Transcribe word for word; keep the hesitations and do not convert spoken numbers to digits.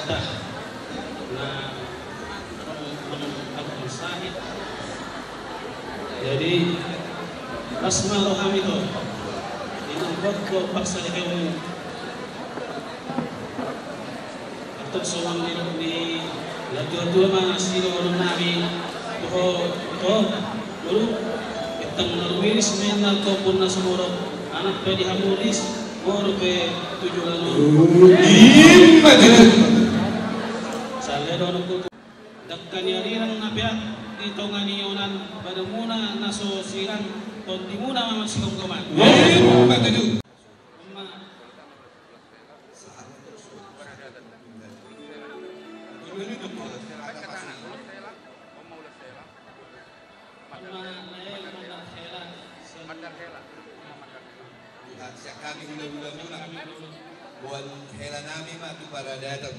Nah, jadi pas ma rohami tu inang bot do paksa di kamu. Atau songon di di latua-tua ma sidohonon nami tu ho tu ho. Guru, bintang na rumiris ma inna tombun na sumorop, anak pe di hamu ris, boru pe tu joloan on. Ima tutu. Sale do nungku tu dangka ni arirang na peak di tonga ni onan, badanmuna na so sirang, tondimuna ma marsigomgoman. Ima tutu. Ima. Tuhan, sian hami hula-hulamuna, boan hela nami ma tu paradaton.